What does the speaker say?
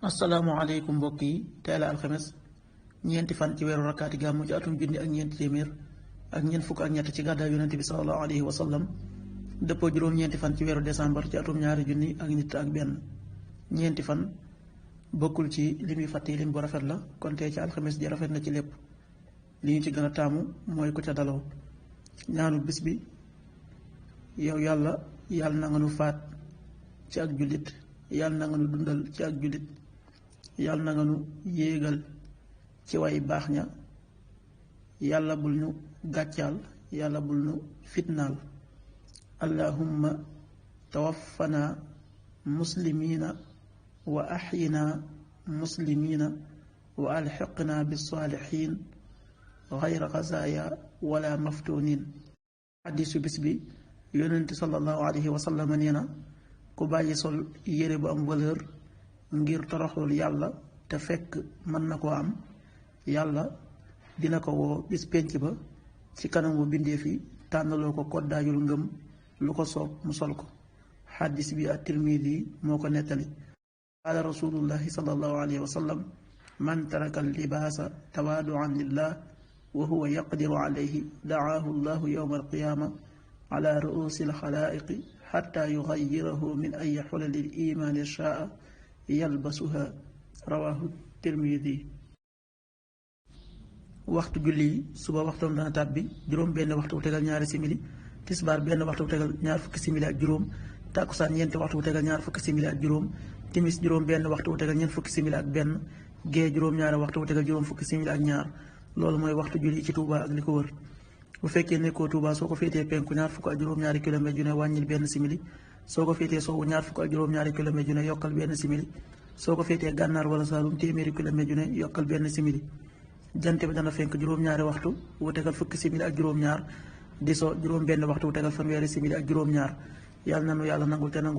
asalaamaaleykum mbokk yi tey la alxames ñeenti fan ci weeru rakkaati gàmmu ci atum junni ak ñeenti téeméer ak ñeent fukk ak ñett ci gàddaay yonente bi salallahu alayhi wa sallam dëppoo juróom-ñeenti fan ci weeru décembre ci atum ñaari junni ak nit ak benn. ñeenti fan bokkul ci li muy fàtte lim bu rafet la kon tey ci alxames ji rafet na ci lépp. li ñu ci gën a taamu mooy ku ca daloo ñaanu bis bi yow yàlla na nga nu faat ci ak jullit yàlla na nga nu dundal ci ak jullit yàlla na nga nu yéegal ci way baax ña yàlla bul nu gàccaal yàlla bul nu fitnaal allahumma tawaffana muslimiina wa ahyina muslimiina wa alxiqna bisaalixiin xayra xazaaya wala maftunin. xaddisu bis bi yonent sallallahu alayhi wa sallam nee na ku bàyyi sol yére bu am valeur ngir toroxlul yàlla te fekk mën na koo am yàlla dina ko woo bis pénc ba ci kanamu bindeef yi tànnaloo ko koddaayul ngëm lu ko soob mu sol ko. xaddis bi at-Tirmidi moo ko nettali. qaala rasulullahi sallallahu alayhi wa sallam man taraka al-libaasa tawaaduan lillah wa huwa yaqdiru alayhi dacaahu llahu yowma alqiyaama ala ruusi alxalaa'iqi xatta yuxayirahu min ay xulali limaani shaa yalbasuha rawaahu Tirmidi. waxtu julli yi suba waxtoom dana tàbbi juróom benn waxtu bu tegal ñaari simili, tisbaar benn waxtu bu tegal ñaar fukki simili ak juróom, tàkkusaan ñeenti waxtu bu tegal ñaar fukki simili ak juróom, timis juróom benn waxtu bu tegal ñeent fukki simili ak benn, gee juróom ñaari waxtu bu tegal juróom fukki simili ak ñaar. loolu mooy waxtu julli ci Touba ak li ko wër. bu fekkee nekkoo Touba soo ko féetee penku ñaar fukk ak juróom-ñaari kilomètre ju ne wàññil benn simili, soo ko féetee sowwu ñaar fukk ak juróom-ñaari kilomètre ju ne yokkal benn simili, soo ko féetee gànnaar wala Saalum téeméeri kilomètre ju ne yokkal benn simili. jant bi dana fenk juróom-ñaari waxtu wu tegal fukki simili ak juróom-ñaar, di so juróom benn waxtu wu tegal fanweeri simili ak juróom-ñaar. yàlla na nu yàlla nangul te nangul